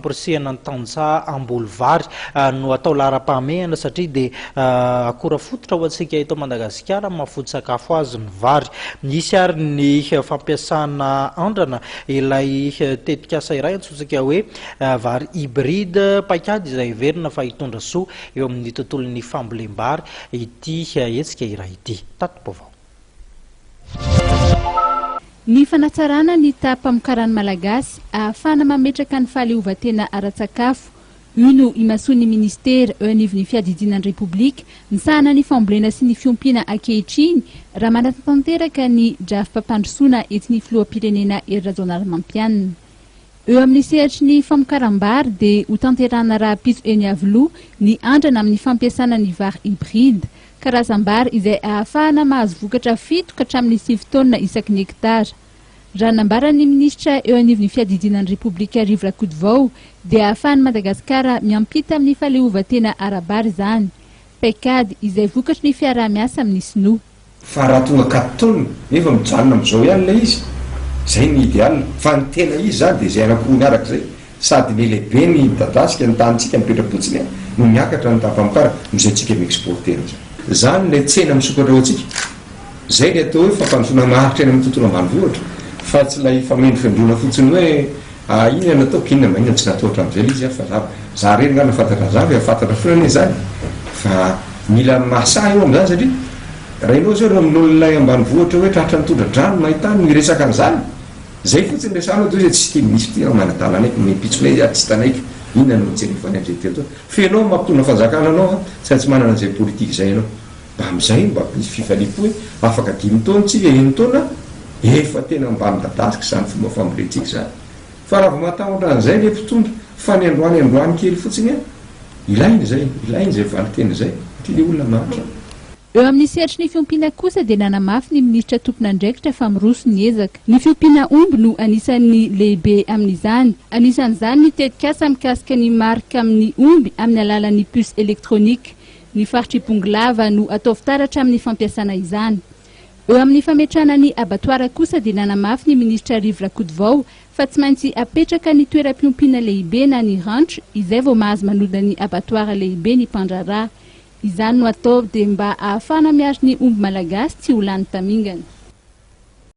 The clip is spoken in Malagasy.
Famporisihana ny tantsaha hamboly vary no atao laharam-pahamehana satria dia akora fototra ho antsika eto Madagasikara maha-foto-tsakafo azy ny vary. Nisy ary ny fampiasana andrana ilay tetikasa iray antsointsika hoe vary hybride, paikady izay heverina fa hitondra soa eo amin'ny tontolon'ny fambolem-bary ity hetsika iray ity. Tati-baovao. Ny fanatsarana ny taham-pamokaran'ny Malagasy ahafahana mametraka ny fahaleovantena ara-tsakafo. Io no imasoan'ny minisitera eo anivon'ny fiadidiana ny Repoblika misahana ny fambolena sy ny fiompiana ankehitriny raha manatanteraka ny drafi-pampandrosoana entin'ny filoham-pirenena Hery Rajaonarimampianina. Eo amin'ny sehatry ny famokaram-bary dia hotanterahana rahampitso eny Iavoloha ny andrana amin'ny fampiasana ny vary hybride, karazam-bary izay ahafahana mahazo vokatra 7 ka hatramin'ny 9 taonina isaky ny hektara. Raha nambaran'ny minisitra eo anivon'ny fiadidiana ny Repoblika Rivo Rakotovao dia ahafahan'i Madagasikara miampita amin'ny fahaleovantena ara-bary izany, paikady izay vokatry ny fiaraha-miasa amin'ny sinoa. Fa raha tonga quatre tonnes nefa mijanona amin'izao ihany ilay izy, izay ny idéal. Fa ny tena izy izany dia izay anankiroa miaraka izay, sady miha-lehibe ny midadasika ny tanintsika mipetra-potsiny an, no miakatra ny taham-pamokarana, noho izay tsika mi-exporter an'izany. Izany ilay tsena misokatra ho antsika. Izay ilay atao hoe fampandrosoana maharitra eny amin'ny tontolo ambanivohitra, fa tsy ilay famendrofendroana fotsiny hoe Ah inona no ataoko, inona maninona tsy natao hatramin'izay ilay izy ah fa za za irery nga nahafantatra an'izany fa efa fantatra foana anie izany fa mila mahasahy eo amin'izany satria raha ianao zao eo amin'olona ambanivohitra hoe tratran'ny tondra-drano mahitany miresaka an'izany zay fotsiny resahanao de hoe tsy tia misy ity aho manadala anay ny ampitsonay izy ary tsy hitanay inona no nijerevany an'izay teo teo fa ianao mampitondra fanjakana anao ah tsy maintsy manana an'izay politique izay ianao. Mba amin'izay mba misy fifaliam-po hoe afaka dimy taona tsika, enin-taona, efa tena mba midadasika izany fomba fambolentsika izany. Fa raha vao matahotra an'izay ilay mpitondra, fa ny androany androany kely fotsiny an, ilaina izay, ilaina izay valin-teny izay, satria ilay olona mahantra. Eo amin'ny sehatry ny fiompiana kosa dia nanamafy ny minisitra tompon'andraikitra fa miroso ny ezaka. Ny fiompiana omby no anisan'ny lehibe amin'izany. Anisan'izany ny tetikasa mikasika ny marika amin'ny omby amin'ny alalan'ny puce électronique. Ny faritr'i Bongolava no atao fitaratra amin'ny fampiasana izany. Eo amin'ny fametrahana ny abattoir kosa dia nanamafy ny minisitra Rivo Rakotovao fa tsy maintsy apetraka ny toeram-piompiana lehibe na ny ranch izay vao mahazo manodina ny abattoir lehibe ny mpandraharaha. Izany no atao dia mba ahafahana miaro ny omby malagasy tsy ho lany tamingana.